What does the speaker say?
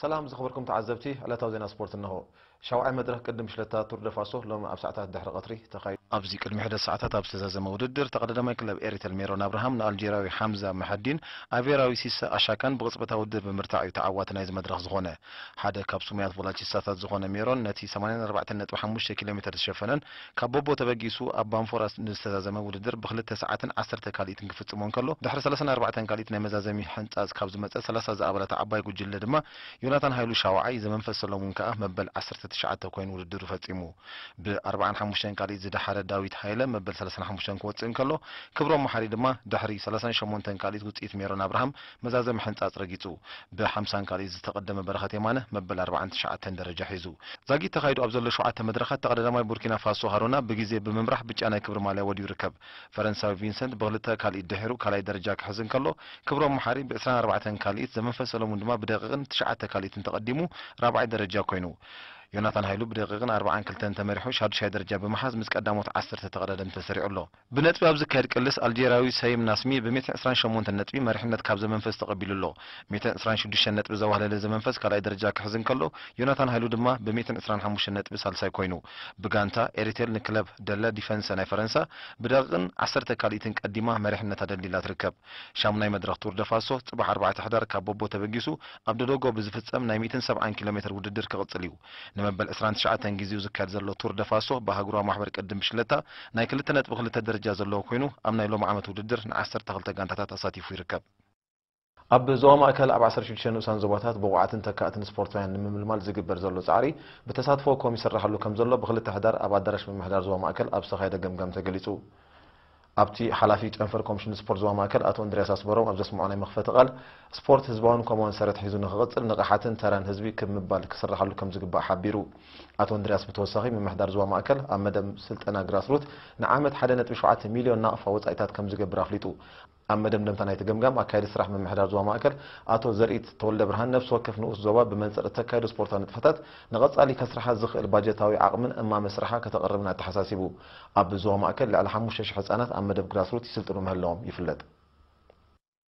ሰላም ዝኸበርኩም ተዓዘብቲ፣ ዕለታዊ ዜና ስፖርት እነሆ። ሻውዓይ መድረኽ ቅድም ሽለታ ቱር ደ ፋሶ ሎሚ ኣብ ሰዓታት ድሕሪ ቀትሪ ተኻይዱ። ኣብዚ ቅድሚ ሕደት ሰዓታት ኣብ ዝተዛዘመ ውድድር፣ ተቐዳዳማይ ክለብ ኤሪተል ሜሮን ኣብርሃም ንኣልጄርያዊ ሓምዛ መሐዲን ኣቬራዊ ሲሳ ኣሻካን ብቕጽበታዊ ውድድር ብምርታዕ እዩ ተዓዋቲ ናይዚ መድረኽ ዝኾነ። ሓደ ካብ ስሙያት ቮላቺስታታት ዝኾነ ሜሮን፣ ነቲ ሰማንያን ኣርባዕተን ነጥቢ ሓሙሽተ ኪሎ ሜተር ዝሸፈነን ካብ ቦቦ ተበጊሱ ኣብ ባንፎራ ንዝተዛዘመ ውድድር ብክልተ ሰዓትን ዓሰርተ ካልኢትን ክፍጽሞ እንከሎ፣ ድሕሪ ሰላሳን ኣርባዕተን ካልኢት ናይ መዛዘሚ ሕንጻጽ ካብ ዝመጸ ሰላሳ ዝኣባላታ ዓባይ ጉጅለ ድማ ዮናታን ሃይሉ ሻውዓይ፣ ዘመንፈስ ሰሎሙን ከኣ መበል ዓሰርተ ትሽዓተ ኮይኑ ውድድሩ ፈጺሙ። ብ ኣርባዓን ሓሙሽተን ካልኢት ዝደሓረ ዳዊት ሃይለ መበል ሰላሳን ሓሙሽተን ክወጽእ እንከሎ፣ ክብሮም መሓሪ ድማ ድሕሪ ሰላሳን ሸሞንተን ካልኢት ውጽኢት ሜሮን ኣብርሃም መዛዘሚ ሕንጻጽ ረጊጹ። ብ ሓምሳን ካልኢት ዝተቐደመ በረኸት የማነ መበል ኣርባዓን ትሽዓተን ደረጃ ሒዙ። ዛጊት ተኻይዱ ኣብ ዘሎ ሸውዓተ መድረኻት ተቐዳዳማይ ቡርኪና ፋሶ ሃሮና ብግዜ ብምምራሕ ብጫ ናይ ክብሪ ማልያ ወዲኡ ይርከብ። ፈረንሳዊ ቪንሰንት ብክልተ ካልኢት ድሒሩ ካልኣይ ደረጃ ክሕዝ እንከሎ፣ ክብሮም መሓሪ ብ ዕስራን ኣርባዕተን ካልኢት፣ ዘመንፈስ ሰለሙን ድማ ብደቂቕን ትሽዓተ ካልኢትን ተቐዲሙ ራብዓይ ደረጃ ኮይኑ። ዮናታን ሃይሉ ብደቂቕን ኣርባዓን ክልተን ተመሪሑ ሻዱሻይ ደረጃ ብምሓዝ ምስ ቀዳሞት ዓሰርተ ተቐዳደምቲ ተሰሪዑ ኣሎ። ብነጥቢ ኣብ ዝካየድ ቅልስ ኣልጄርያዊ ሰይም ናስሚ ብ ሚእትን ዕስራን ሸሞንተን ነጥቢ መሪሕነት ካብ ዘመንፈስ ተቐቢሉ ኣሎ። ሚእትን ዕስራን ሽዱሽተን ነጥቢ ዘዋህለለ ዘመንፈስ ካልኣይ ደረጃ ክሕዝ እንከሎ፣ ዮናታን ሃይሉ ድማ ብ ሚእትን ዕስራን ሓሙሽተን ነጥቢ ሳልሳይ ኮይኑ። ብጋንታ ኤሪቴል ንክለብ ደለ ዲፈንሰ ናይ ፈረንሳ ብደቂቕን ዓሰርተ ካልኢትን ቀዲማ መሪሕነታ ደልዲላ ትርከብ። ሻሙናይ መድረኽ ቱር ደ ፋሶ ጽባሕ ኣርባዕተ ሕዳር ካብ ቦቦ ተበጊሱ ኣብ ደዶጎ ብዝፍጸም ናይ ሚእትን ሰብዓን ኪሎ ሜተር ውድድር ክቕጽል እዩ። ንመበል ዕስራን ትሽዓተን ግዜኡ ዝካየድ ዘሎ ቱር ደ ፋሶ ብኣህጉራዊ ማሕበር ቅድም ብሽለታ ናይ ክልተ ነጥቢ ክልተ ደረጃ ዘለዎ ኮይኑ፣ ኣብ ናይ ሎሚ ዓመት ውድድር ንዓሰርተ ክልተ ጋንታታት ኣሳቲፉ ይርከብ። ኣብ ዞባ ማእከል ኣብ ዓሰርተ ሽዱሽተ ንኡሳን ዞባታት ብቑዓትን ተካእትን ስፖርታውያን ንምምልማል ዝግበር ዘሎ ጻዕሪ ብተሳትፎ ኮም ይስራሓሉ ከም ዘሎ ብክልተ ሕዳር ኣብ ኣዳራሽ ምምሕዳር ዞባ ማእከል ኣብ ዝተኻየደ ገምጋም ተገሊጹ። ኣብቲ ሓላፊ ጨንፈር ኮሚሽን ስፖርት ዞባ ማእከል ኣቶ እንድርያስ ኣስመሮም ኣብ ዘስምዖ ናይ መኽፈቲ ቃል፣ ስፖርት ህዝባውን ኮማውን ሰረት ሒዙ ንኽቕጽል ንቕሓትን ተራን ህዝቢ ክብ ምባል ክስራሓሉ ከም ዝግባእ ሓቢሩ። ኣቶ እንድርያስ ብተወሳኺ ምምሕዳር ዞባ ማእከል ኣብ መደብ ስልጠና ግራስሩት ንዓመት ሓደ ነጥቢ ሸውዓተ ሚልዮን ናቕፋ ወጻኢታት ከም ዝገብር ኣፍሊጡ። ኣብ መደምደምታ ናይቲ ገምጋም ኣካያዲ ስራሕ ምምሕዳር ዞባ ማእከል ኣቶ ዘርኢት ተወልደ ብርሃን ነፍሲ ወከፍ ንኡስ ዞባ ብመንጽር እተካየዶ ስፖርታዊ ንጥፈታት ንቐጻሊ ከስርሓ ዝኽእል ባጀታዊ ዓቕምን እማመ ስራሓ ከተቕርብን ኣተሓሳሲቡ። ኣብ ዞባ ማእከል ልዕሊ ሓሙሽተ ሽሕ ህጻናት ኣብ መደብ ግራስሩት ይስልጥኑ ምህላዎም ይፍለጥ።